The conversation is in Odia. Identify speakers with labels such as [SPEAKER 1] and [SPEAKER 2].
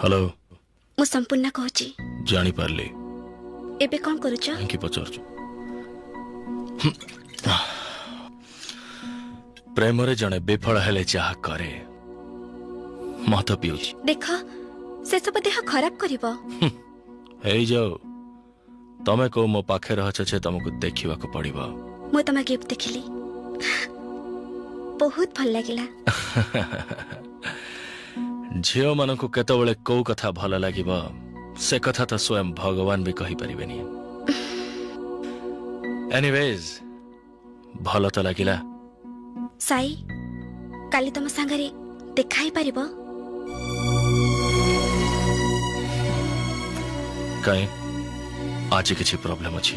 [SPEAKER 1] ହ୍ୟାଲୋ,
[SPEAKER 2] ମୁଁ ସମ୍ପୂର୍ଣ୍ଣା କହୁଛି।
[SPEAKER 1] ଜାଣିପାରିଲି।
[SPEAKER 2] ଏବେ କଣ କରୁଛ?
[SPEAKER 1] କାହିଁକି ପଚାରୁଛୁ? ପ୍ରେମରେ ଜଣେ ବିଫଳ ହେଲେ ଯାହା କରେ, ମଦ ପିଉଛି।
[SPEAKER 2] ଦେଖ, ସେସବୁ ଦେହ ଖରାପ କରିବ।
[SPEAKER 1] ହେଇଯାଉ। ତମେ କୋଉ ମୋ ପାଖରେ ଅଛ ଯେ ତମକୁ ଦେଖିବାକୁ ପଡିବ?
[SPEAKER 2] ମୁଁ ତମ ଗିଫ୍ଟ ଦେଖିଲି, ବହୁତ ଭଲ ଲାଗିଲା।
[SPEAKER 1] ଝିଅମାନଙ୍କୁ କେତେବେଳେ କୋଉ କଥା ଭଲ ଲାଗିବ, ସେ କଥା ତ ସ୍ୱୟଂ ଭଗବାନ ବି କହିପାରିବେନି। ଏନିୱେଜ, ଭଲ ତ ଲାଗିଲା।
[SPEAKER 2] ସାଇ, କାଲି ତମ ସାଙ୍ଗରେ ଦେଖା ହେଇପାରିବ?
[SPEAKER 1] କାଇଁ, ଆଜି କିଛି ପ୍ରୋବ୍ଲେମ ଅଛି?